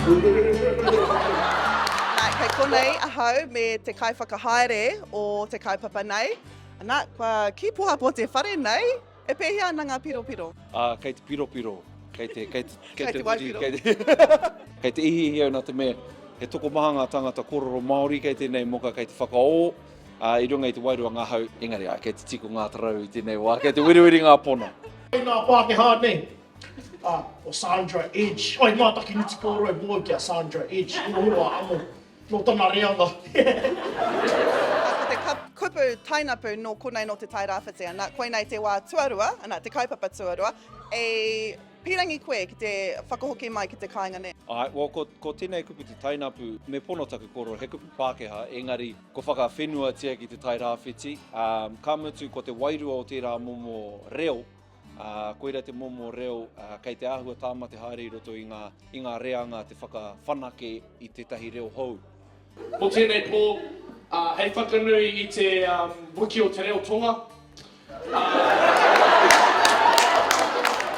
Nā, kei konei ahau me te kaiwhakahaere o te kaupapa nei. Nā, kua kī pohapo te whare nei, e pēhea ana ngā piropiro? Ā, kei te piropiro, kei te, kei te, kei te waipiro. Kei te, kei te ihiihi au nā te mea, he tokomaha ngā tāngata kōrero Māori kei tēnei moka, kei te whakaō, ā, i runga i te wairua ngahau, engari āe, kei te tiko ngā tarau i tēnei wā, kei te wiriwiri ngā pono. Kei ngā Pākehā nei, ā, o Sandra Edge, oi, mātaki nutipōro e mōu ki a Sandra Edge, horohoro a Amo, nō tana reanga. Ā, ko te kupu tainapu nō konei nō Te Tairāwhiti, ana, koinei te wā tuarua, ana, te kaupapa tuarua, i pīrangi koe ki te whakahoki mai ki te kāinga nei? Āe, well, ko, ko tēnei kupu te tainapu, me pono taku kōrero, he kupu Pākehā, engari, Kua whakawhenuatia ki Te Tai Rāwhiti, ā, ka mutu ko te wairua o tērā momo reo, ā, koira te momo reo kei te āhua tāmate haere i roto i ngā, i ngā reanga te whakawhanake i tētahi reo hou. Ko tēnei pō, ā, hei whakanui i te wiki o te reo Tonga, ā.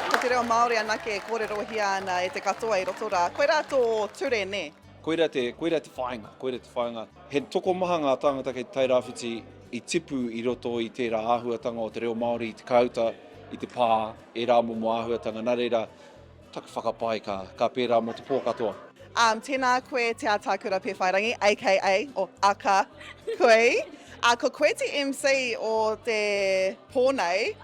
Ko te reo Māori anake e kōrerohia ana e te katoa i roto rā. Koirā tō ture, nē? Koira te, koira te whāinga, koira te whāinga. He tokomaha ngā tāngata kei Te Tairāwhiti i tipu i roto i tērā āhuatanga o te reo Māori i te kāuta, i te pā, ērā momo āhuatanga. Nā reira, taku whakapae ka, ka pērā mō te pō katoa. Um, tēnā koe Te Ataakura Pewhairangi, aka, or aka, Kui. Uh, ko koe te MC o te pō nei.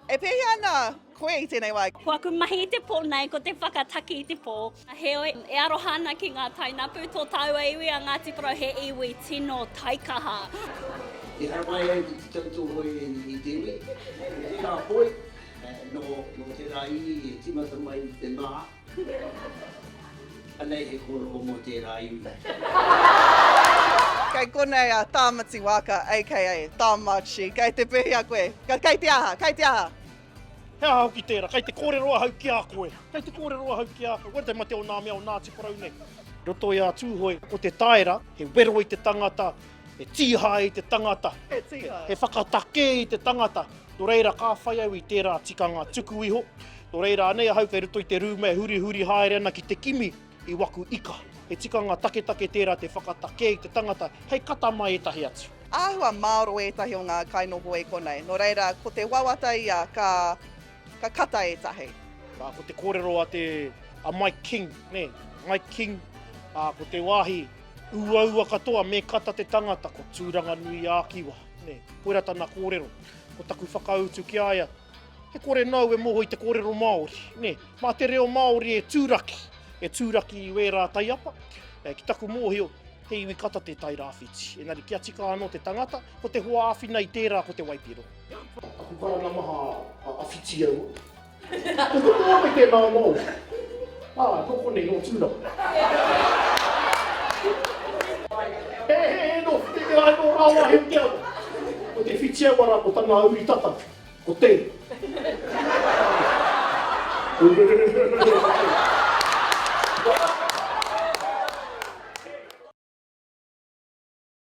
E pēhea ana koe i tēnei wā? Ko aku mahi i te pō nei, ko te whakataki i te pō. Heoi, e aroha ana ki ngā tainapu, tō tāua iwi a Ngāti Porou he iwi tino taikaha. I haramai au ki te tautohe i te iwi, i te kāpoi, nō tērā iwi e tīmata mai i te mā. Anei he kōrero mō tērā iwi. Kei konei a Tāmati Waaka aka Tāmachi. Kei te pēhea koe? Kei te aha? Kei te aha? He aha hoki tērā? Kei te kōrero ahau ki a koe. Kei te kōrero ahau ki a koe. Koira te mate o nā mea o Ngāti Porou nei. Roto i a Tūhoe, ko te taera, he wero i te tangata, he tīhae i te tangata, he whakatakē i te tangata. Nō reira, ka whai au i tērā tikanga tuku iho. Nō reira, anei ahau kei roto i te rūma e hurihuri haere ana ki te kimi i waku ika. He tikanga taketake tērā te whakatakē i te tangata hei kata mai ētahi atu. Āhua māro ētahi o ngā kainoho i konei, nō reira, ko te wawata ia ka, ka kata ētahi. Ā, ko te kōrero a te, a Mike King, nē, Mike King, ā, ko te wāhi uaua katoa me kata te tangata, ko Tūranganui-ā-Kiwa, nē, koirā tana kōrero. Ko taku whakautu ki a ia, he kore nāu e moho i te kōrero Māori, nē, mā te reo Māori e tūraki, e tūraki i wērā taiapa. Ki taku mōhio, he iwi kata te Tairāwhiti, engari kia tika anō te tangata, ko te hoa āwhina i tērā ko te waipiro. Aku karanga maha a Whitiaua. Ko te toa me tēnā anō. Ā, nō konei, nō Tūranga. He, he, he, nō, te, te, nō rāwāhi o te awa. Ko te Whitiaua rā, ko tana uri tata, ko Te.